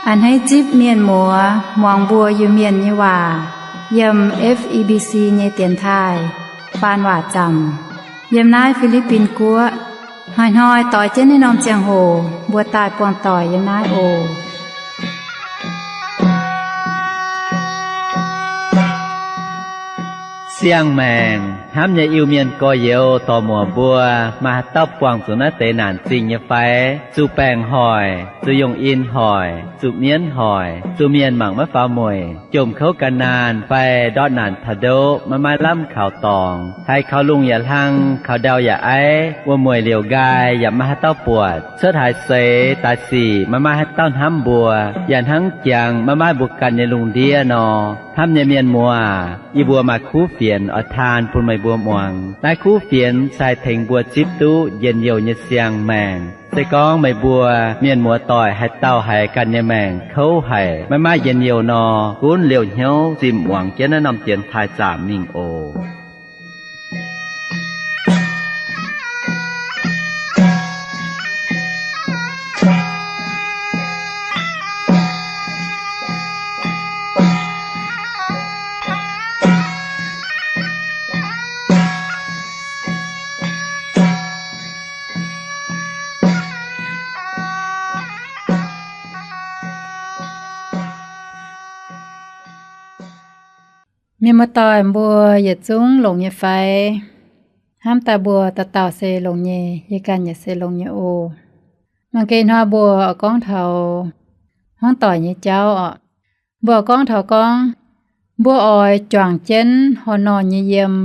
A'hneiv zipv mienh muoz muangx mbuo Iu-Mienh nyei waac yiem F E B C nyei dienx taaih faan waac zaamc yiem naaiv Fi^li^bin Guoqv. Hnoi-hnoi doix jienv naaiv norm ziangh hoc mbuo daaih buangh doic yiem naaiv oc. Siang-maengc hnamv nyei Iu-Mienh gorx-youz dorc-muoc mbuo, maaih haaix dauh buangh zuqc naaiv deix naanc zingh nyei fai? Zuqc baengc hoic, zuqc yungh in hoic, zuqc mienv hoic, zuqc mienh mangc maiv faaux mueic, jomc kouv gan naanh fai ndortv naanc taux ndoqv maiv maaih lamh kaux dorngx, haiz kaux lungh yaac hlang, kaux ndau yaac aiv, wuom-mueic liouc nqaai yaac maiv maaih haaix dauh buatc, cuotv haaix seix daaih sic maiv maaih haaix dauh hnamv mbuo, yaac hnangv jangx maiv maaih mbuo ganh nyei lungh ndiev nor. Hnamv nyei mienh muoz, yie mbuo maaih kuv fienx oix taan bun meih mbuo muangx. Naaiv kuv fienx se haih tengx mbuo zipv duqv njien-youh nyei siang-maengc. Se gorngv meih mbuo mienh muoz-doic haaix dauh haiz ganh nyei maengc kouv haic, maiv maaih njien-youh nor, gunv liouh hnyouv zinh muangx jienv naaiv norm dienx taaih zaamc mingh oc. Mienh muoz-doic mbuo yietc zungv longx nyei fai? Hnamv daaih mbuo dauh dauh se longx nyei, yie ganh yaac se longx nyei oc. Mangc gaax hnoi mbuo oix gorngv taux hmuangv doic nyei jauv oc. Mbuo oix gorngv taux gorngv, mbuo oix juangc jienv horh norh nyei yiem,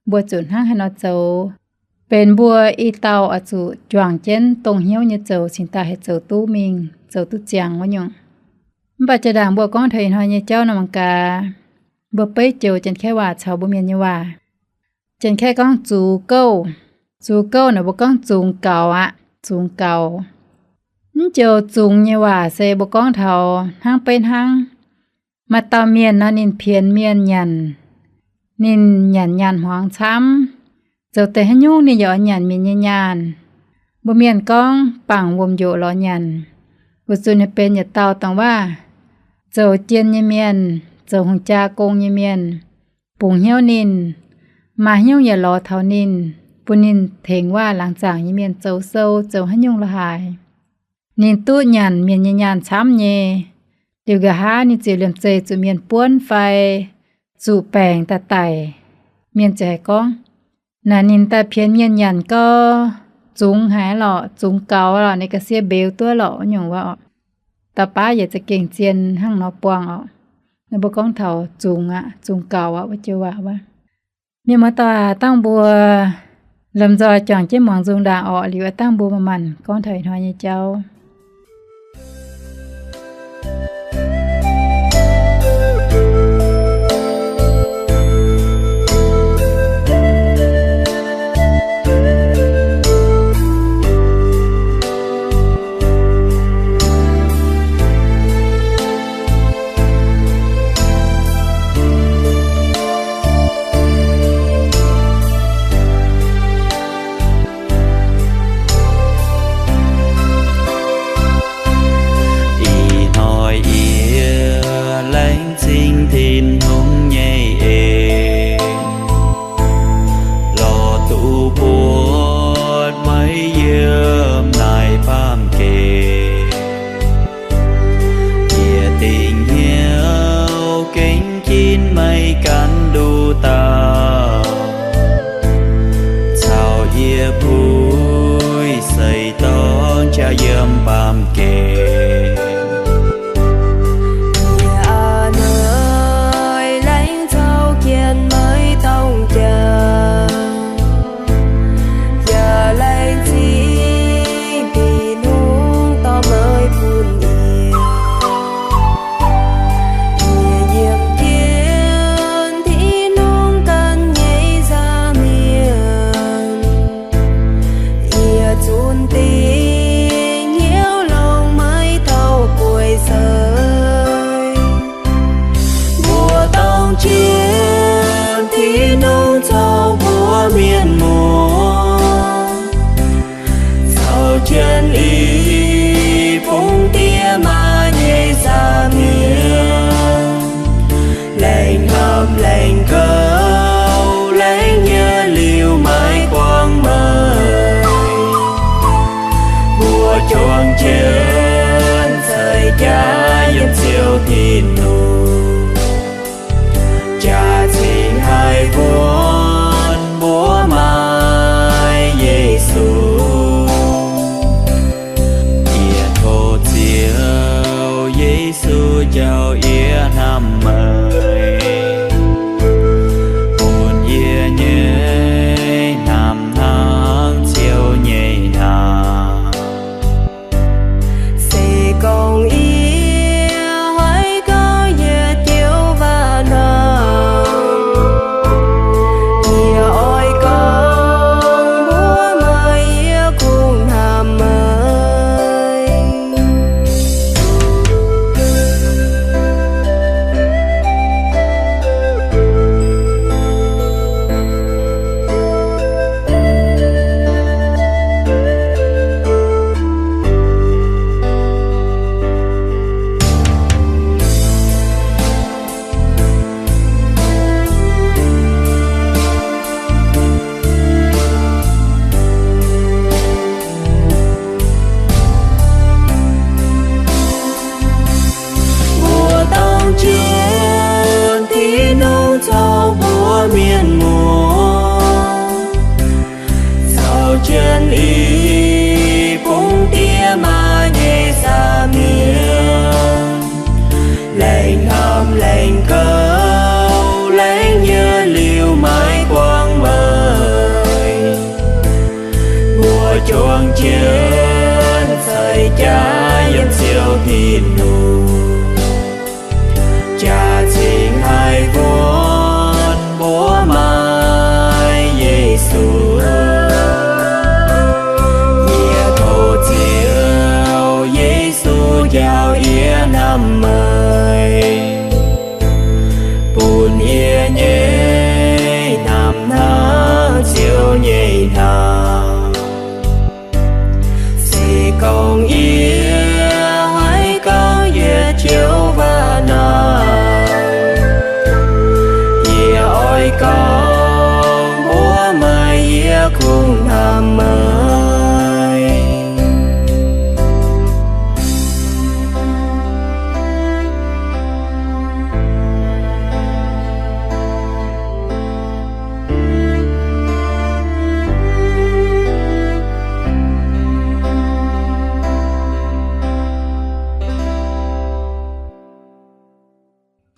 mbuo zuqc hnangv haaix nor zoux, benx mbuo i dauh oix zuqc juangc jienv dongh hnyouv nyei zoux cingx daaih haih zoux duqv mingh, zoux duqv ziangx wuov nyungc. Mv baac jaa-ndaangc mbuo gorngv taux ih hnoi nyei jauv nor mangc gaax, mbuo beiv joux Janx-Kaeqv waac caux mbuo Mienh nyei waac. Janx-Kaeqv gorngv zux gouv. Zux gouv naaic mbuo gorngv zungx gaux aqv, zungx gaux. Mv joux zungx nyei waac se mbuo gorngv taux hnangv beiv hnangv, maaih dauh mienh nor ninh pienx mienh nyanc, ninh nyanc nyaanh hmuangx camv, zoux deix haaix nyungc ninh yaac oix nyanc mienh nyei nyaanh. Mbuo Mienh gorngv bangc wuom-njoqc lorz nyanc. Weic zuqc ninh benx yietc dauh dongh waac zoux jien nyei mienh, zoux hungh jaa gong nyei mienh, bungx hnyouv ninh, maaih haaix nyungc yaac lorz taux ninh, bun ninh tengx waac laangz zaangc nyei mienh zoux sou, zoux haaix nyungc la'haaix. Ninh duqv nyanc mienh nyei nyaanh camv nyei, liuz nqa'haav ninh ziouc liemh zeih zuqc mienh buonv fai zuqc baengc daaih daic. Mienh ziouc haih gorngv, naaic ninh daaih pienx mienh nyanc gau, zungx haic lorqc, zungx gaux lorqc, ninh ga'sie mbeux duqv lorqc wuov nyungc wuov. Dauh baav yietc za'gengh zien hnangv nor buangh orqc. Naaiv mbuo gorngv taux zungx aqv, zungx gaux aqv wuov joux waac wuov. Mienh muoz-doic, dangh mbuo lomh nzoih juangc jienv muangx nzung ndaangc orqc, liuz dangh mbuo manc-manc gorngv taux ih hnoi nyei jauv. Ih hnoi yie laengz zingh Tin-Hungh nyei en, lorz duqv buatc meih yiem naaiv baamh gen. Yie dingc hnyouv gengh ginv meih ganh nduqc dauh, caux yie puix seix dorn jaa yiem baamh gen. Yie a'hneiv laengz caux jienv meih dongh jaa, yaac laengz zingh Tin-Hungh dorh meih bun yie. Yie yiem jienv Tin-Hungh ganh nyei nza'hmien, yie zunc dingc hnyouv longc meih Tin-Hungh, jaax-zingh haih wuonv mbuo maaih Yesu. Yie tov Ziouv Yesu jauv yie hnamv meih, bun yie nyei hnamv hnangv Ziouv nyei hnamv. Se gorngv yie haih gorngv yietc joux waac nor, yie oix gorngv mbuox meih yie kungx hnamv meih. Mbuo dangh jienv Tin-Hungh caux mbuo mienh muoz, caux jienv i bung diex maa nyei saah mienh, laengz hnamv laengz gouv laengz nyei liuz maiv guangc meih. Mbuo juangc jienv ceix jaax yiem Ziouv Tin-Hungh, jaax-zingh haih wuonv mbuo maaih Yesu. Yie tov Ziouv Yesu jauv yie hnamv meih, bun yie nyei hnamv hnangv Ziouv nyei hnamv. Se gorngv yie haih gorngv yietc joux waac nor, yie oix gorngv mbuox meih yie kungx hnamv meih.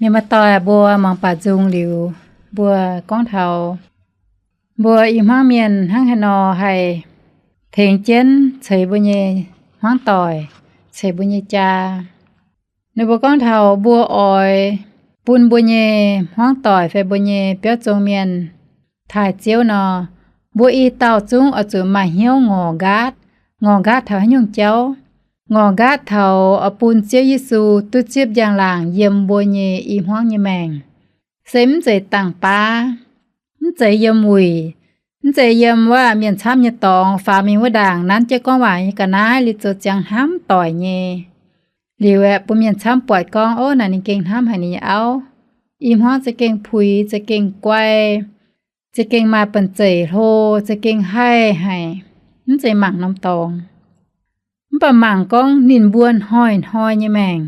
Mienh muoz-doic, mbuo mangc baac nzung liuz, mbuo gorngv taux mbuo i hmuangv mienh hnangv haaix nor haih tengx jienv ceix mbuo nyei hmuangv doic, ceix mbuo nyei jaa. Ninh mbuo gorngv taux mbuo oix bun mbuo nyei hmuangv doic fai mbuo nyei biauv zong mienh taaih Ziouv nor, mbuo i dauh zungv oix zuqc maaih hnyouv ngorc nqaatv. Ngorc nqaatv taux haaix nyungc jauv? Ngorc nqaatv taux oix bun Ziouv Yesu duqv zipv njang-laangc yiem mbuo nyei i hmuangv nyei maengc. Se mv zeiz dangh baav, mv zeiz yiem wuic, mv zeiz yiem wuov mienh camv nyei dorngx faaux mingh wuov ndaangc nanv jienv gorngv waac nyei ga'naaiv liuz zoux ziangx hnamv doic nyei. Liuz aeqv, bun mienh camv buatc gorngv, ov, naaic ninh gengh hnamv haic ninh nyei auv. I hmuangv za'gengh puix, za'gengh guai, za'gengh maaih banh zeic hlo, za'gengh haih haic. Mv zeiz mangc norm dorngx. Mv baac mangc gorngv ninh mbuo hnoi-hnoi nyei maengc,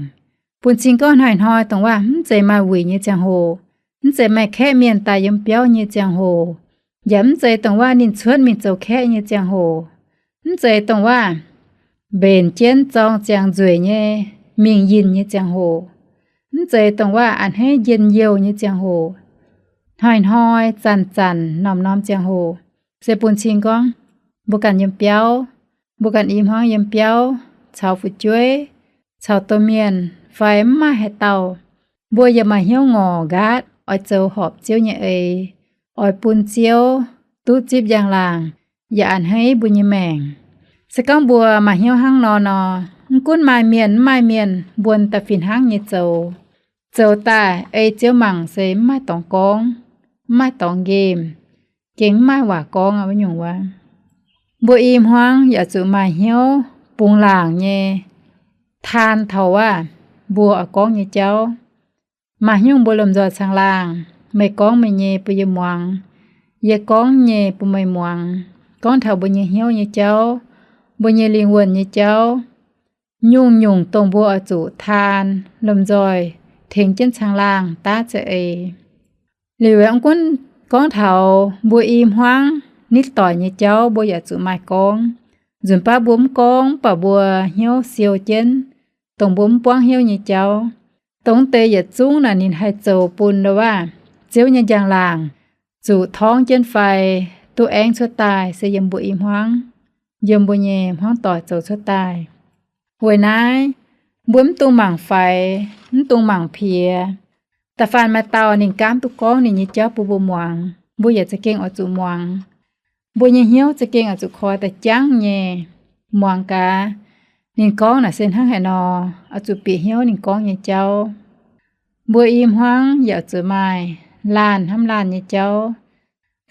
bun cing gorngv hnoi-hnoi dongh waac mv zeiz maaih wuic nyei ziangh hoc, mv zeiz maaih kaeqv mienh daaih yiem biauv nyei ziangh hoc, yaac mv zeiz dongh waac ninh cuotv mingh zoux kaeqv nyei ziangh hoc, mv zeiz dongh waac mbenc jienv zorng ziangx nzueic nyei mingh yinh nyei ziangh hoc, mv zeiz dongh waac a'hneiv njien-youh nyei ziangh hoc, hnoi-hnoi zanc-zanc norm-norm ziangh hoc, se bun cing gorngv mbuo ganh yiem biauv, mbuo ganh i hmuangv yiem biauv, caux fu'jueiv, caux domh mienh fai mv maaih haaix dauh, mbuo yaac maaih hnyouv ngorc nqaatv oix zoux horpc Ziouv nyei eix, oix bun Ziouv duqv zipv njang-laangc yaac a'hneiv mbuo nyei maengc. Se gorngv mbuo maaih hnyouv hnangv nor nor, mv gunv maaih mienh mv maaih mienh, mbuo da'fih hnangv nyei zoux. Zoux daaih ei Ziouv mangc se mv maaih dorngx gorngv, mv maaih dorngx nqemh, gengh mv maaih waac gorngv aqv, wuov nyungc wuov. Mbuo i hmuangv yaac zuqc maaih hnyouv bungx laangc nyei taan taux waac mbuo oix gorngv nyei jauv. Maaih hnyouv mbuo lomh nzoih caangh laangh, meih gorngv meih nyei bun yie muangx, yie gorngv nyei bun meih muangx, gorngv taux mbuo nyei hnyouv nyei jauv, mbuo nyei lingh wuonh nyei jauv. Nyungc-nyungc dongh mbuo oix zuqc taan, lomh nzoih tengx jienv caangh laangh daav za'eix. Liuz mv gunv gorngv taux mbuo i hmuangv nitv doic nyei jauv, mbuo yaac zuqc maaih gorngv. Nzunc baav mbuo mv gorngv, mv baac mbuo hnyouv siou jienv, dongh mbuo mv buangv hnyouv nyei jauv. Dongh deix yietc zungv naaic ninh haih zoux bun ndo waav Ziouv nyei njang-laangc zuqc torngv jienv fai duqv aengv cuotv daaih se yiem mbuo i hmuangv, yiem mbuo nyei hmuangv doic zoux cuotv daaih. Weic naaiv, mbuo mv dungx mangc faix, mv dungx mangc piex. Da'faanh maaih dauh ninh gaamv duqv gorngv ninh nyei jauv bun mbuo muangx, mbuo yaac za'gengh oix zuqc muangx. Mbuo nyei hnyouv za'gengh oix zuqc koi da'jangv nyei muangx gaax, ninh gorngv naaic se hnangv haaix nor, oix zuqc bieqc hnyouv ninh gorngv nyei jauv. Mbuo i hmuangv yaac zuqc maaih laanh hnamv laanh nyei jauv.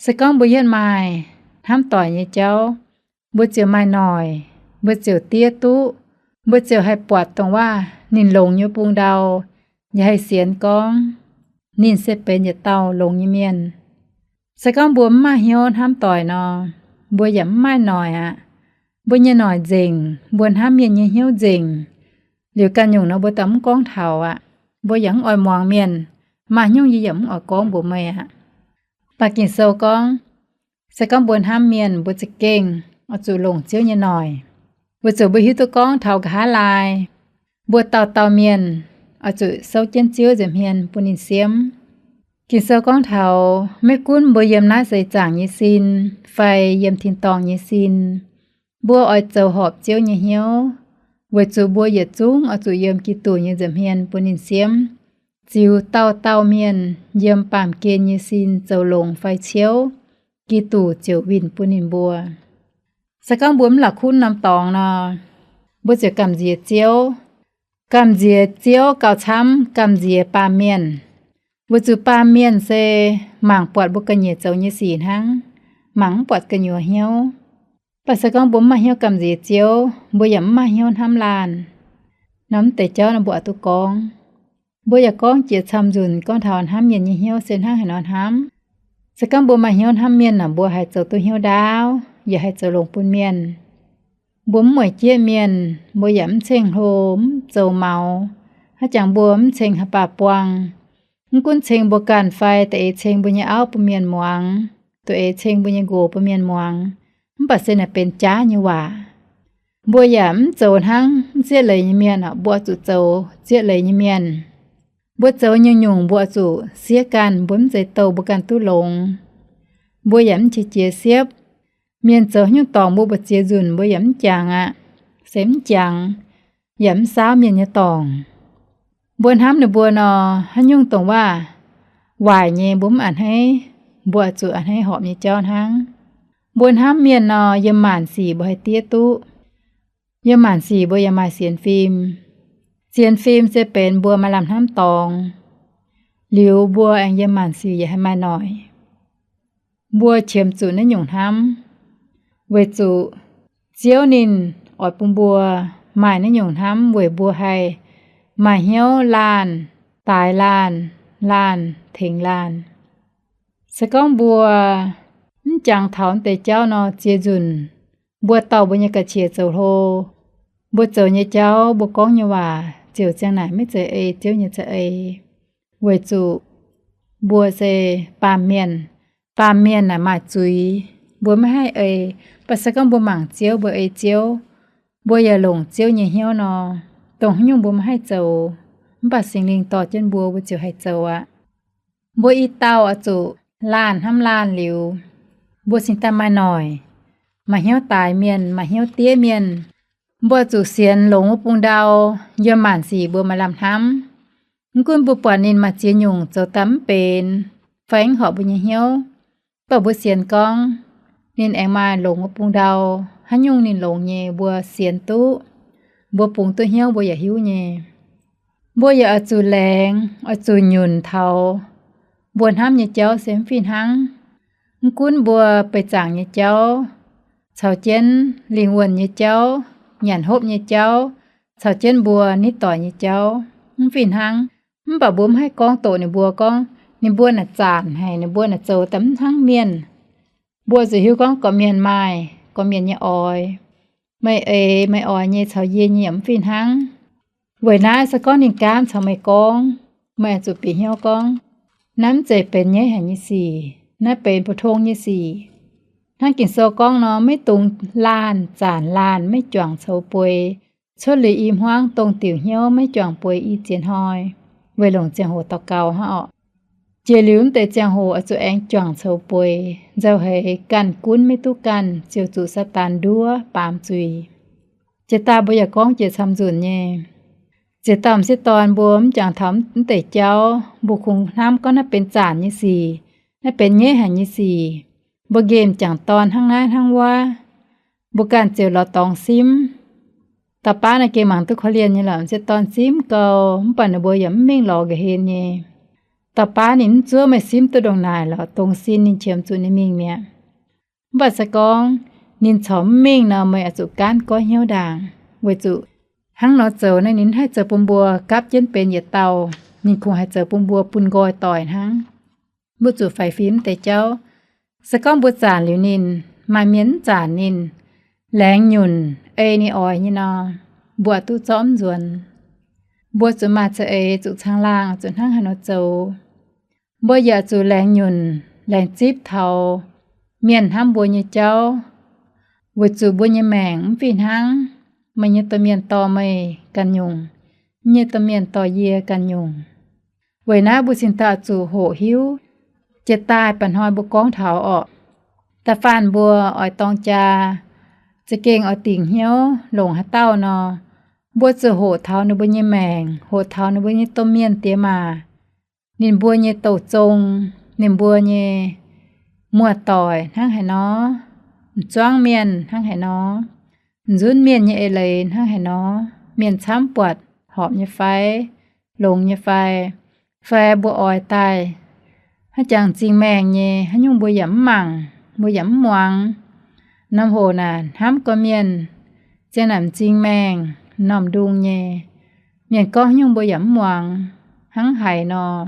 Se gorngv mbuo yietv maaih hnamv doic nyei jauv, mbuo ziouc maaih noic, mbuo ziouc diev duqv, mbuo ziouc haih buatc dongh waav ninh longx nyei bung ndau, yaac haih sienx gorngv ninh se benx yietc dauh longx nyei mienh. Se gorngv mbuo mv maaih hnyouv hnamv doic nor, mbuo yaac mv maaih noic aqv. Mbuo nyei noic nzengc, mbuo hnamv mienh nyei hnyouv nzengc. Liuz ganh nyungc nor mbuo daaih mv gorngv taux aqv. Mbuo yaac mv oix muangx mienh, maaih hnyouv yie yaac mv oix gorngv mbuox meih aqv. Mv baac Ging-Sou gorngv, se gorngv mbuo hnamv mienh, mbuo za'gengh oix zuqc longc Ziouv nyei noic, weic zuqc mbuo hiuv duqv gorngv taux nqa'haav laai, mbuo dauh dauh mienh oix zuqc souv jienv Ziouv nza'hmien bun ninh siemv. Ging-Sou gorngv taux maiv gunv mbuo yiem naaiv seix zaangc nyei sin fai yiem tin-dorngh nyei sin, mbuo oix zoux horpc Ziouv nyei hnyouv, weic zuqc mbuo yietc zungv oix zuqc yiem Giduc nyei nza'hmien bun ninh siemv, ziux dauh dauh mienh yiem baamh gen nyei sin zoux longx fai ciouv, Giduc ziouc winh bun ninh mbuo. Se gorngv mbuo mv la'kunv norm dorngx nor, mbuo ziouc gamh nziex Ziouv. Gamh nziex Ziouv gauh camv gamh nziex baamh mienh, weic zuqc baamh mienh se mangc buatc mbuo ga'nyiec zoux nyei sic hnangv, mangc mv buatc gu'nyuoz hnyouv. Mv baac se gorngv mbuo mv maaih hnyouv gamh nziex Ziouv, mbuo yaac mv maaih hnyouv hnamv laanh. Norm mv deix jauv nor mbuo oix duqv gorngv. Mbuo yaac gorngv jiex camv nzunc gorngv taux hnamv mienh nyei hnyouv se hnangv haaix nor hnamv. Se gorngv mbuo maaih hnyouv hnamv mienh aeqv, mbuo haih zoux duqv hnyouv ndaauv, yaac haih zoux longx bun mienh. Mbuo mv mueic jieqv mienh, mbuo yaac mv ceng-hlo, mv zoux maux, haaix jangx mbuo mv ceng haaix baac buangh. Mv gunv ceng mbuo ganh fai da'eix ceng mbuo nyei auv bun mienh muangx, da'eix ceng mbuo nyei nqox bun mienh muangx, mv baac se naaic benx jaav nyei waac. Mbuo yaac mv zoux hnangv mv zieqv leiz nyei mienh, mbuo zuqc zoux zieqv leiz nyei mienh. Mbuo zoux nyungc-nyungc mbuo zuqc siev ganh, mbuo mv zeiz douh mbuo ganh duqv longx. Mbuo yaac mv qiex jiez siepv. Mienh zoux nyungc dorngc mbuo mbu'ziex nzunc mbuo yaac mv jangx aqv, se mv jangx, yaac mv saauv mienh nyei dorngc. Mbuo hnamv ninh mbuo nor, haaix nyungc dongh waac waaic nyei mbuo mv a'hneiv, mbuo zuqc a'hneiv horpc nyei jauv hnangv. Mbuo hnamv mienh nor, yiem maanc sic mbuo haih diev duqv. Yiem maanc sic mbuo yaac maaih sienx fim. Sienx fim se benx mbuo maaih lamh hnamv dorngx. Liuz mbuo aengx yiem maanc sic yaac haih maaih noic. Mbuo qiemx zuqc naaiv nyungc hnamv, weic zuqc Ziouv ninh oix bun mbuo maaih naaiv nyungc hnamv weic mbuo haih maaih hnyouv laanh, daaix laanh, laanh tengx laanh. Se gorngv mbuo mv jangx taux deix jauv nor, ziex nzunc mbuo dorh mbuo nyei ga'qiex zoux hlo. Mbuo zoux nyei jauv, mbuo gorngv nyei waac ziouc ziang naaic maiv zeiz ei Ziouv nyei za'eix, weic zuqc mbuo se baamh mienh. Baamh mienh naaic maaih zuiz, mbuo maiv haih ei. Mv baac se gorngv mbuo mangc Ziouv, mbuo ei Ziouv, mbuo yaac longc Ziouv nyei hnyouv nor, dongh haaix nyungc mbuo maiv haih zoux, mv baac Singx Lingh dorh jienv mbuo, mbuo ziouc haih zoux aqv. Mbuo i dauh oix zuqc laanh hnamv laanh liuz, mbuo cingx daaih maaih noic, maaih hnyouv daaix mienh, maaih hnyouv diev mienh. Mbuo zuqc sienx longx wuov bung ndau, yiem maanc sic mbuo maaih lamh hnamv. Mv gunv mbuo buatc ninh maaih ziex nyungc zoux daaih mv benx fai mv horpc mbuo nyei hnyouv, mv baac mbuo sienx gorngv ninh aengx maaih longx wuov bung ndau. Haaix nyungc ninh longx nyei mbuo sienx duqv, mbuo bungx duqv hnyouv mbuo yaac hiuv nyei. Mbuo yaac oix zuqc laengz, oix zuqc nyunc taux mbuo hnamv nyei jauv se mv fih hnangv. Mv gunv mbuo beic zaangc nyei jauv, caux jienv lingh wuonh nyei jauv, nyanc hopv nyei jauv, caux jienv mbuo nitv doic nyei jauv, mv fih hnangv. Mv baac mbuo mv haih gorngv doqc ninh mbuo gorngv, ninh mbuo naaic zaanc haic, ninh mbuo naaic zoux daaih mv hnangv mienh. Mbuo zuqc hiuv gorngv gorqv-mienh maaih gorqv-mienh nyei oix. Meih eix meih oix nyei caux yie nyei yaac mv fih hnangv. Weic naaiv se gorngv ninh gaamv caux meih gorngv, meih oix zuqc bieqc hnyouv gorngv, naaiv mv zeiz benx nyaiv haic nyei sic, naaiv benx mbu'tong nyei sic. Hnangv Ging-Sou gorngv nor, maiv dungx laanh zaanc laanh maiv juangc coux bueix, cuotv liuz i hmuangv dongh diuc hnyouv maiv juangc bueix i ziex hnoi, weic longc ziangh hoc daux gaux hnangv orqc. Jiex liuz mv deix ziangh hoc oix zuqc aengx juangc coux bueix, nzauh heix ganh gunv maiv duqv ganh ziouc zuqc Saadaan nduov baamz zuiz. Jiex daaih mbuo yaac gorngv jiex camv nzunc nyei. Ziex dauh m'sieqv dorn mbuo mv jangx taux mv deix jauv, mbuo kungx hnamv gorngv naaiv benx zaanc nyei sic, naaiv benx nyaiv haic nyei sic. Mbuo nqemh m'jangc dorn hnangv naaiv hnangv wuov, mbuo ganh ziouc lorz dorngx simv. Dauh baav naaiv gengh mangc duqv korv-lienh nyei lorqc, m'sieqv dorn simv gau, mv baac ninh mbuo yaac mv mingh lorz nqa'haav nyei. Dauh baav ninh mv zuov meih simv duqv ndongc naaic lorqc, dongz sin ninh qiemx zuqc ninh mingh mi'aqv. Mv baac se gorngv ninh corc mv mingh nor, meih oix zuqc gaanv goiv hnyouv ndaangc, weic zuqc hnangv nor zoux naaiv ninh haih zoux bun mbuo gapv jienv benx yietc dauh, ninh kungx haih zoux bun mbuo bun nqoi doic hnangv. Mbuo zuqc faix fim mv deix jauv. Se gorngv mbuo zaanc liuz ninh, maaih mienh mv zaanc ninh, laengz nyunc ei ninh oix nyei nor, mbuo duqv zorqv mv nzuonx. Mbuo zuqc maaih za'eix zuqc caangh laangh zuqc hnangv haaix nor zoux. Mbuo yaac zuqc laengz nyunc, laengz zipv taux mienh hnamv mbuo nyei jauv, weic zuqc mbuo nyei maengc mv fih hnangv. Meih nyei domh mienh dorh meih ganh nyungc, yie nyei domh mienh dorh yie ganh nyungc. Weic naaiv mbuo cingx daaih zuqc hoqc hiuv. Jiex daaih mba'hnoi mbuo gorngv taux orqc, da'faanh mbuo oix dorng jaa, za'gengh oix dingc hnyouv longc haaix dauh nor, mbuo zuqc hoqc taux ninh mbuo nyei maengc, hoqc taux ninh mbuo nyei domh mienh diex maac, ninh mbuo nyei douh zong, ninh mbuo nyei muoz-doic hnangv haaix nor, m'zuangv mienh hnangv haaix nor, m'nzunv mienh nyei eix leiz hnangv haaix nor, mienh camv buatc horpc nyei fai, longx nyei fai, fai mbuo oix daaih haaix jangx m'zing maengh nyei, haaix nyungc mbuo yaac mv mangc, mbuo yaac mv muangx. Norm hoc naaic hnamv gorx mienh ziang naaic m'zing maengh, m'normh ndung nyei. Mienh gorngv haaix nyungc mbuo yaac mv muangx, hnangv haaix nor.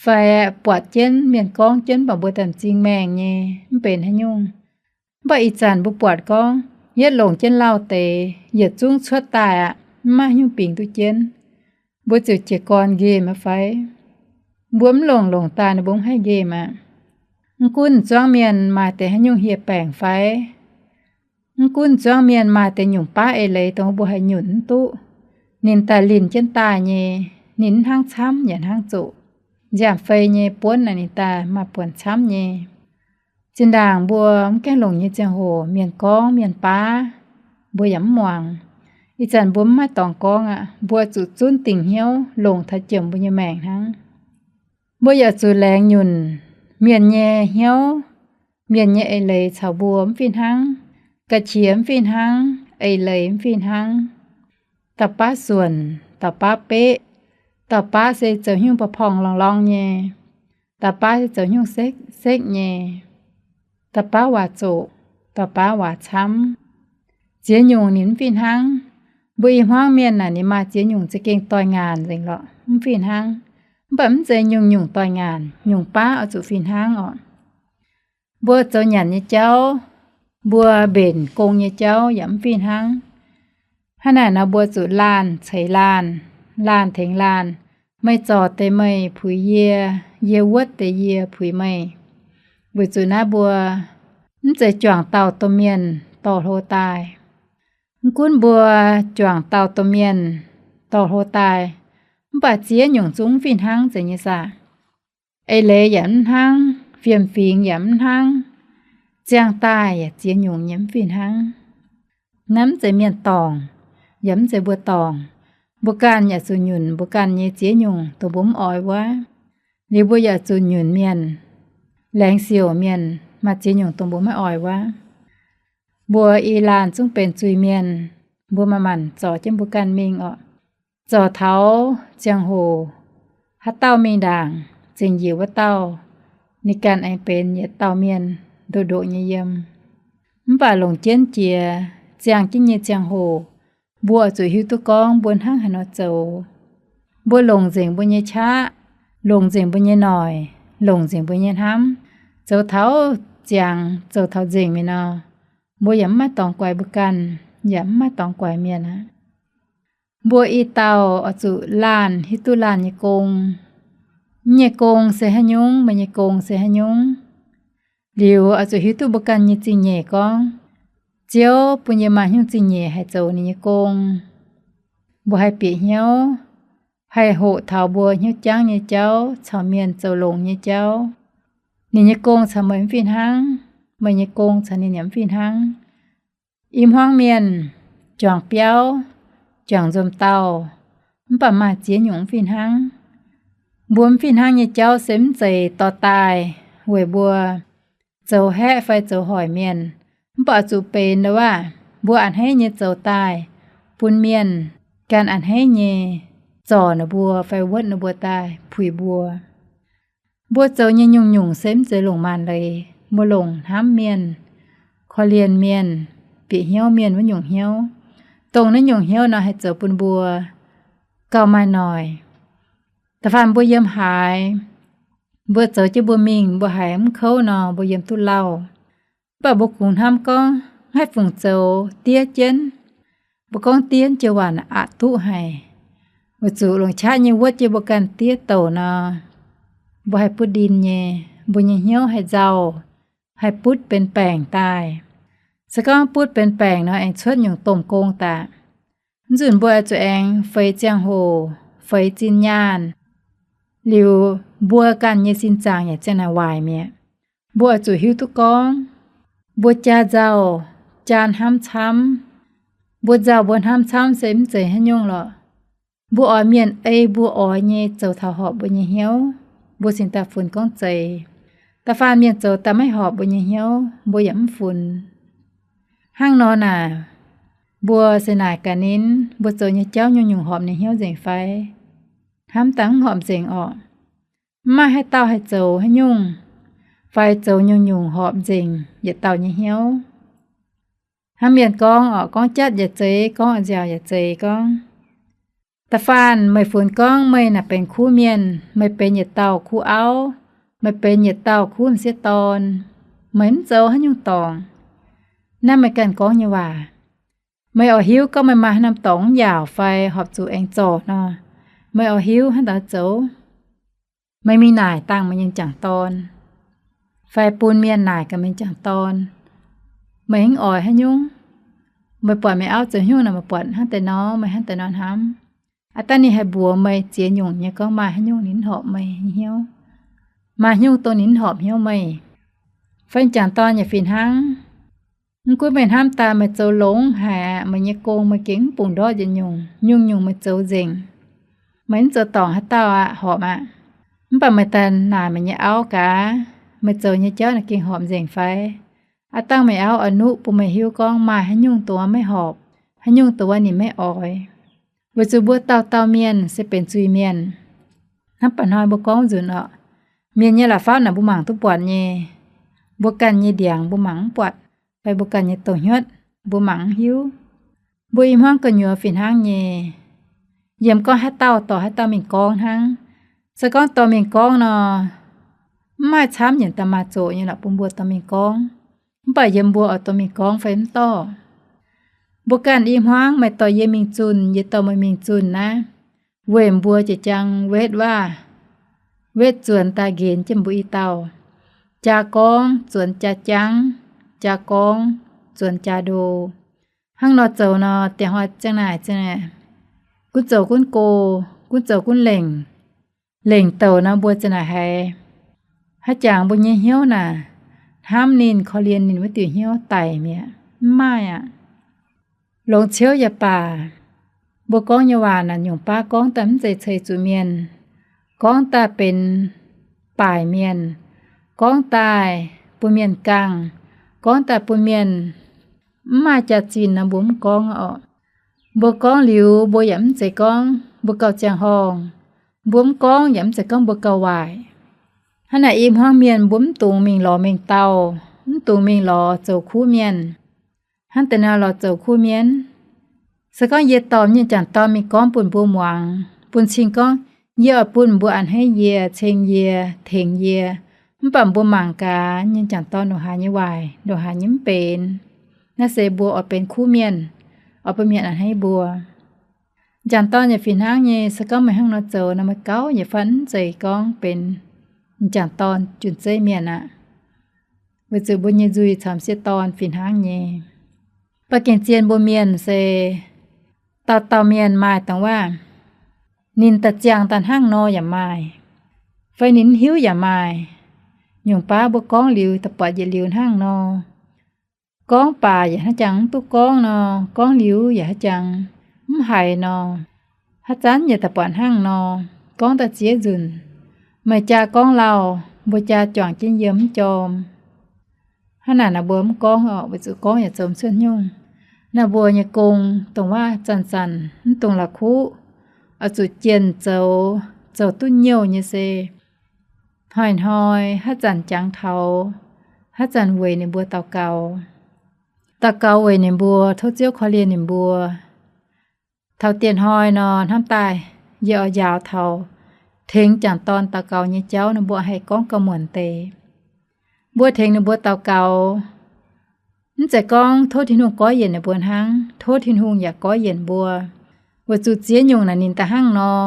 Fai buatc jienv mienh gorngv jienv baac mbuo daaih m'zing maengh nyei, mv benx haaix nyungc. Mv baac ih zanc mbuo buatc gorngv yietv longc jienv lauh deix yietc zungv cuotv daaih aqv, mv maaih haaix nyungc bingx duqv jienv. Mbuo ziouc jiez gorn nqemh aqv fai? Mbuo mv longc, longc daaih ninh mbuo mv haih nqemh aqv. Mv gunv m'zuangv mienh maaih deix haaix nyungc hieh baengc fai, mv gunv m'zuangv mienh maaih deix nyungc baav eix leiz dongh mbuo haih nyunc mv duqv, ninh daaih linh jienv daaih nyei. Ninh mv hnangv camv yaac hnangv zoqc. Nziaamv-fei nyei buonv naaic ninh daaih maaih buonc camv nyei. Zinh ndaangc mbuo mv gaengh longc nyei ziangh hoc, mienh gorngv mienh baav, mbuo yaac mv muangx. Ih zanc mbuo mv maaih dorngx gorngv aqv. Mbuo zuqc zunv dingc hnyouv longc taux jomc mbuo nyei maengc hnangv. Mbuo yaac zuqc laengz nyunc mienh nyei hnyouv, mienh nyei eix leiz caux mbuo mv fih hnangv, ga'qiex mv fih hnangv, eix leiz mv fih hnangv. Dauh baav suonc, dauh baav beqv, dauh baav se zoux haaix nyungc ba'porng lorngx lorngx nyei, dauh baav se zoux haaix nyungc sekv sekv nyei, dauh baav waac zoqc, dauh baav waac camv. Ziex nyungc ninh mv fih hnangv. Mbuo i hmuangv mienh naaic ninh maaih ziex nyungc za'gengh doix-ngaanc nzengc lorqc, mv fih hnangv. Mv baac mv zeiz nyungc-nyungc doix-ngaanc, nyungc baav oix zuqc fih hnangv orqc. Mbuo zoux nyanc nyei jauv, mbuo mbenc gong nyei jauv yaac mv fih hnangv. Hnangv naaic nor mbuo zuqc laanh ceix laanh, laanh tengx laanh. Meih zorc deix meih puix yie, yie wuotv deix yie puix meih. Weic zuqc naaiv mbuo mv zeiz juangc dauh domh mienh dorh hlo daaih. Mv gunv mbuo juangc dauh domh mienh dorh hlo daaih, mv baac ziex nyungc zungv mv fih hnangv zeiz nyei saah? Eix leiz yaac mv hnangv, fiem-fingx yaac mv hnangv, ziangh daaih yaac ziex nyungc nyei mv fih hnangv. Naaiv mv zeiz mienh dorngc, yaac mv zeiz mbuo dorngc. Mbuo ganh yaac zuqc nyunc mbuo ganh nyei ziex nyungc dongh mbuo mv oix wuov. Liuz mbuo yaac zuqc nyunc mienh, laengz siouc mienh maaih ziex nyungc dongh mbuo maiv oix wuov. Mbuo i laanh zungv benx zuiz-mienh, mbuo manc-manc zorc jienv mbuo ganh mingh orqc. Zorc taux ziangh hoc haaix dauh mingh ndaangc zengc njiec wuov dauh, ninh ganh aengx benx yietc dauh mienh ndoqc ndoqc nyei yiem. Mv baac longc jienv jiex ziangh jienv nyei ziangh hoc, mbuo oix zuqc hiuv duqv gorngv mbuo hnangv haaix nor zoux. Mbuo longc nzengc mbuo nyei qaqv, longc nzengc mbuo nyei noic, longc nzengc mbuo nyei hnamv, zoux taux ziangx zoux taux nzengc mi'aqv nor, mbuo yaac mv maaih dorngx guaix mbuo ganh, yaac mv maaih dorngx guaix mienh aqv. Mbuo i dauh oix zuqc laanh hiuv duqv laanh nyei gong. Mv nyei gong se haaix nyungc, meih nyei gong se haaix nyungc. Liuz oix zuqc hiuv duqv mbuo ganh nyei zingh nyeic gorngv, Ziouv bun yie maaih hnyouv zingh nyeic haih zoux ninh nyei gong. Mbuo haih bieqc hnyouv, haih hoqc taux mbuo hnyouv jangv nyei jauv caux mienh zoux longx nyei jauv. Ninh nyei gong caux meih mv fih hnangv, meih nyei gong caux ninh yaac mv fih hnangv. I hmuangv mienh juangc biauv, juangc nzomc dauh, mv baac maaih ziex nyungc mv fih hnangv. Mbuo mv fih hnangv nyei jauv se mv zeiz dorh daaih weic mbuo zoux haeqv fai zoux hoic mienh, mv baac zuqc benx ndo waac mbuo a'hneiv nyei zoux daaih bun mienh ganh a'hneiv nyei zorc ninh mbuo fai wuotv ninh mbuo daaih puix mbuo. Mbuo zoux nyei nyungc-nyungc se mv zeiz longc maanc leiz. Mbuo longc hnamv mienh, korv-lienh mienh, bieqc hnyouv mienh wuov nyungc hnyouv, dongh naaiv nyungc hnyouv nor haih zoux bun mbuo gauh maaih noic. Da'faanh mbuo yiem haaix, mbuo zoux jienv mbuo mingh, mbuo haiz mv kouv nor mbuo yiem duqv lauh. Mv baac mbuo kungx hnamv gorngv haih fungc zoux diev jienv. Mbuo gorngv diev jienv waac aqc duqv haic, weic zuqc longc qaqv nyei wuotv jienv mbuo ganh diev douc nor, mbuo haih butv ndin nyei, mbuo nyei hnyouv haih nzauh, haih butv benx baengc daaih. Se gorngv butv benx baengc nor aengx cuotv nyungc domh gong daaih. Mv nzunc mbuo oix zuqc aengx feix ziangh hoc, feix zinh nyaanh, liuz mbuo ganh nyei sin zaangc yaac ziang naaic waaic mi'aqv. Mbuo oix zuqc hiuv duqv gorngv mbuo jaa nzauh, jaa hnamv camv. Mbuo nzauh mbuo hnamv camv se mv zeiz haaix nyungc lorqc. Mbuo oix mienh ei mbuo oix nyei zoux taux horpc mbuo nyei hnyouv, mbuo cingx daaih funx gorngv zeiz. Da'faanh mienh zoux daaih maiv horpc mbuo nyei hnyouv, mbuo yaac mv funx. Hnangv nor naaic, mbuo se naaic gaax ninh, mbuo zoux nyei jauv nyungc-nyungc horpc ninh hnyouv nzengc fai? Hnamv daaih mv horpc nzengc orqc. Mv maaih haaix dauh haih zoux haaix nyungc fai zoux nyungc-nyungc horpc nzengc yietc dauh nyei hnyouv. Hnangv mienh gorngv orqc, gorngv jatv yaac zeiz, gorngv nziaauc yaac zeiz gorngv. Da'faanh meih funx gorngv meih naaic benx kuv mienh, meih benx yietc dauh kuv auv, meih benx yietc dauh kuv m'sieqv dorn, meih mv zoux haaix nyungc dorngc. Naaiv meih ganh gorngv nyei waac. Meih oix hiuv gorngv meih maaih haaix norm dorngc mv yaauc fai horpc zuqc aengx zorc nor, meih oix hiuv hnangv haaix nor zoux. Meih mingh naaic dangh meih nyei m'jangc dorn, fai bun mienh naaic gaax meih m'jangc dorn, meih mv oix haaix nyungc. Meih buatc meih auv zoux haaix nyungc nor, meih buatc hnangv deix nor, meih hnangv deix nor hnamv. Aav dangh ninh haih mbuox meih ziex nyungc nyei gorngv maaih haaix nyungc ninh mv horpc meih nyei hnyouv, maaih haaix nyungc dongh ninh mv horpc hnyouv meih. Fai m'jangc dorn yaac fih hnangv. Mv gunv meih hnamv daaih meih zoux longx haic aqv, meih nyei gong meih gengh mv bungx ndortv yietc nyungc, nyungc-nyungc meih zoux nzengc. Meih mv zoux dorngc haaix dauh aqv, horpc aqv. Mv baac meih daaih naaic meih nyei auv gaax, meih zoux nyei jauv naaic gengh horpc nzengc fai? Aav dangh meih auv oix nuqv bun meih hiuv gorngv maaih haaix nyungc dongh wuov maiv horpc, haaix nyungc dongh wuov ninh maiv oix. Weic zuqc mbuo dauh dauh mienh se benx zuiz-mienh. Hnangv mba'hnoi mbuo gorngv nzunc orqc, mienh nyei la'fapv naaic mbuo mangc duqv buatc nyei. Mbuo ganh nyei ndiangx mbuo mangc mv buatc, fai mbuo ganh nyei douh hnyuotv mbuo mangc mv hiuv. Mbuo i hmuangv gu'nyuoz fih hnangv nyei. Yiem gorngv haaix dauh dorh haaix dauh mingh gorngv hnangv. Se gorngv dorh mingh gorngv nor, mv maaih camv nyienc daaih maaih zoqc nyei lorqc bun mbuo dorh mingh gorngv. Mv baac yiem mbuo oix dorh mingh gorngv fai mv dorh. Mbuo ganh i hmuangv meih dorh yie mingh zunh, yie dorh meih mingh zunh naaiv, weic mbuo jiex jang wetv waac, wetv zuonx daaih nqenx jienv mbuo i dauh. Jaa gorngv zuonx jaa jangv, jaa gorngv zuonx jaa ndo. Hnangv nor zoux nor, dieh hnoi ziang naaic, ziang naaic, gunv zoux gunv go, gunv zoux gunv lengc. Lengc douc nor mbuo ziang naaic haiz, haaix jangx mbuo nyei hnyouv naaic, hnamv ninh, korv-lienh ninh wuov diuc hnyouv daic mi'aqv. Mv maaih aqv. Longx ciouv yaac baac, mbuo gorngv nyei waac naaic nyungc baav gorngv daaih mv zeiz ceix zuqc mienh, gorngv daaih benx baaic mienh, gorngv daaih bun mienh gangh, gorngv daaih bun mienh mv maaih jaax-zinh nor mbuo mv gorngv orqc. Mbuo gorngv liuz mbuo yaac mv zeiz gorngv mbuo gauh ziangh horngh, mbuo mv gorngv yaac mv zeiz gorngv mbuo gauh waaic. Hnangv naaic i hmuangv mienh mbuo mv dungx mingh lorz mengh dauh, mv dungx mingh lorz zoux kuv mienh. Hnangv deix nor lorz zoux kuv mienh, se gorngv yie dorh mienh jangc dorn mingh gorngv bun mbuo muangx, bun cing gorngv yie oix bun mbuo a'hneiv yie, ceng yie, tengx yie, mv baac mbuo mangc gaax mienh jangc dorn ndongc haaix nyei waaic, ndongc haaix nyei mv benx. Naaiv se mbuo oix benx kuv mienh, oix bun mienh a'hneiv mbuo. M'jangc dorn yaac fih hnangv nyei, se gorngv meih hnangv nor zoux nor, meih gauh nyei fai mv zeiz gorngv benx m'jangc dorn jun-zeiv mienh aqv. Weic zuqc mbuo nyei nzuih caux m'sieqv dorn fih hnangv nyei. Ba'gengh zien mbuo mienh se dauh dauh mienh maaih dongh waac ninh daaih ziangh daaih hnangv nor yaac maaih, fai ninh mv hiuv yaac maaih. Nyungc baav mbuo gorngv liuz da'buatc yietc liuz hnangv nor. Gorngv baac yaac haaix jangx mv duqv gorngv nor, gorngv liuz yaac haaix jangx mv haiz nor. Haaix zanc yaac da'buatc hnangv nor. Gorngv daaih ziex nzunc, meih jaa gorngv lauh, mbuo jaa juangc jienv yiem mv jorm. Hnangv naaic naaic mbuo mv gorngv oc, weic zuqc gorngv yaac zoux mv cuotv nyungc. Naaiv mbuo nyei gong dongh waac zanc-zanc mv dungx la'kuqv, oix zuqc jienh zoux, zoux duqv nyouh nyei se hnoi-hnoi haaix zanc jangx taux, haaix zanc weic ninh mbuo daux gaux. Daux gaux weic ninh mbuo, tov Ziouv korv-lienh ninh mbuo. Taux dieh hnoi nor, hnamv daaih yie oix njaaux taux tengx m'jangc dorn daux gaux nyei jauv nor, mbuo haih gorngv gauh muonc deix. Mbuo tengx ninh mbuo daux gaux, mv zeiz gorngv tov Tin-Hungh goiv yienc ninh mbuo hnangv, tov Tin-Hungh yaac goiv yienc mbuo. Weic zuqc ziex nyungc naaic ninh daaih hnangv nor,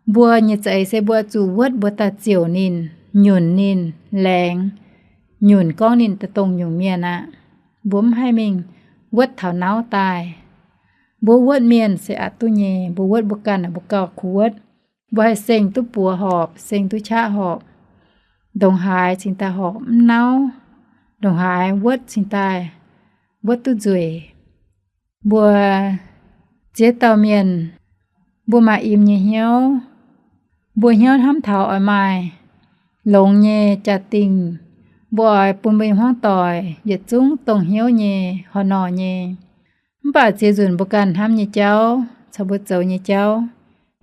mbuo nyei za'eix se mbuo zuqc wuotv mbuo daaih ziouc ninh, nyunc ninh, laengz nyunc gorngv ninh daaih dongh nyungc mienh aqv. Mbuo mv haih mingh wuotv taux nauv daaih. Mbuo wuotv mienh se aqc duqv nyei, mbuo wuotv mbuo ganh aeqv, mbuo gauh kuv wuotv. Mbuo haih seng duqv buoz horpc, seng duqv qaqv horpc, ndongc haaix cingx daaih horpc mv nauv, ndongc haaix wuotv cingx daaih wuotv duqv nzueic. Mbuo ziex dauh mienh, mbuo maaih im nyei hnyouv. Mbuo hnyouv hnamv taux oix maaih longx nyei jaa-dingh, mbuo oix bun mbuo nyei hmuangv doic yietc zungv dongh hnyouv nyei, horh nor nyei. Mv baac ziex nzunc mbuo ganh hnamv nyei jauv caux mbuo zoux nyei jauv,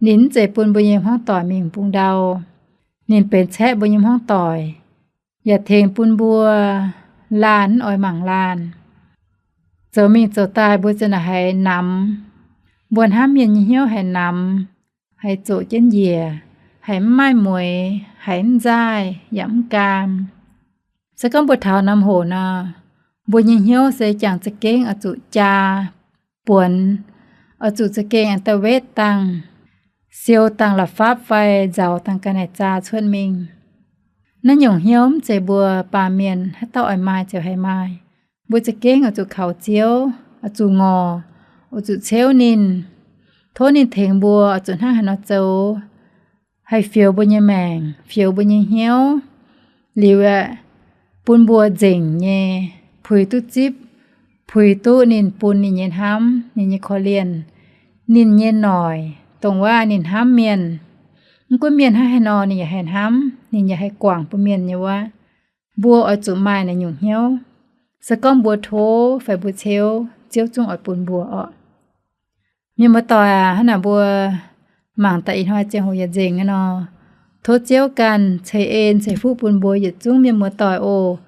ninh mv zeiz bun mbuo nyei hmuangv doic mingh bung ndau. Ninh benx caeqv mbuo nyei hmuangv doic, yaac tengx bun mbuo laanh mv oix mangc laanh. Zoux mingh zoux daaih mbuo ziouc naaic haiz namx. Mbuo hnamv mienh nyei hnyouv haiz namx, haiz zoqc jienv njiec, haiz mv maaih mueix, haiz mv nzaaih yaac mv gaam. Se gorngv mbuo taux norm hoc nor, mbuo nyei hnyouv se jangx za'gengh oix zuqc jaa buonx, oix zuqc za'gengh aengx daaih wetv dangh, siou dangh la'fapv fai nzaaux dangh ga'naaiv-zaa cuotv mingh. Naaiv nyungc hnyouv mv zeiz mbuo baamh mienh haaix dauh oix maaih ziouc haih maaih. Mbuo za'gengh oix zuqc kaux Ziouv, oix zuqc ngorc, oix zuqc ceuv ninh, tov ninh tengx mbuo oix zuqc hnangv haaix nor zoux, haih fioux mbuo nyei maengc, fioux mbuo nyei hnyouv, liuz aeqv, bun mbuo nzengc nyei puix duqv zipv, puix duqv ninh bun ninh nyei hnamv, ninh nyei korv-lienh, ninh nyei noic, dongh waac ninh hnamv mienh. Mv gunv mienh hnangv haaix nor ninh yaac haih hnamv, ninh yaac haih guangc bun mienh nyei wuov. Mbuo oix zuqc maaih naaiv nyungc hnyouv. Se gorngv mbuo tov fai mbuo ceuv, Ziouv zungv oix bun mbuo orqc. Mienh muoz-doic aac, hnangv naaic mbuo mangc daaih ih hnoi ziangh hoc yaac nzengc aqv nor, tov Ziouv ganh ceix en ceix fuqv bun mbuo yietc zungv mienh muoz-doic oc.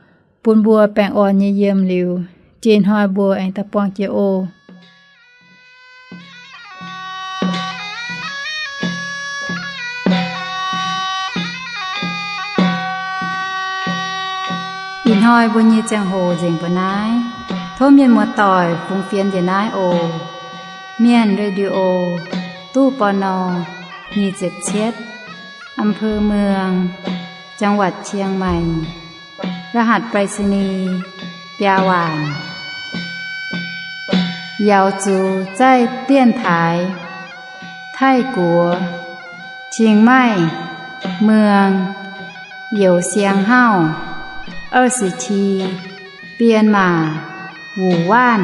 Bun mbuo baengh orn nyei yiem liuz, jiex hnoi mbuo aengx daaih buangh jiex oc. Ih hnoi mbuo nyei ziangh hoc nzengc mbuo naaiv. Tov mienh muoz-doic fungx fienx njiec naaiv oc. Mienh Radio, ตู้ ปณ. nyic ziepc cietv, อำเภอเมือง จังหวัดเชียงใหม่ รหัสไปรษณีย์ biaa waanc. 瑶族在电台 ไทยกัว เชียงใหม่ เมือง หยวเซียงเฮ้า เอ้อสิที เปียนหม่า หมู่บ้าน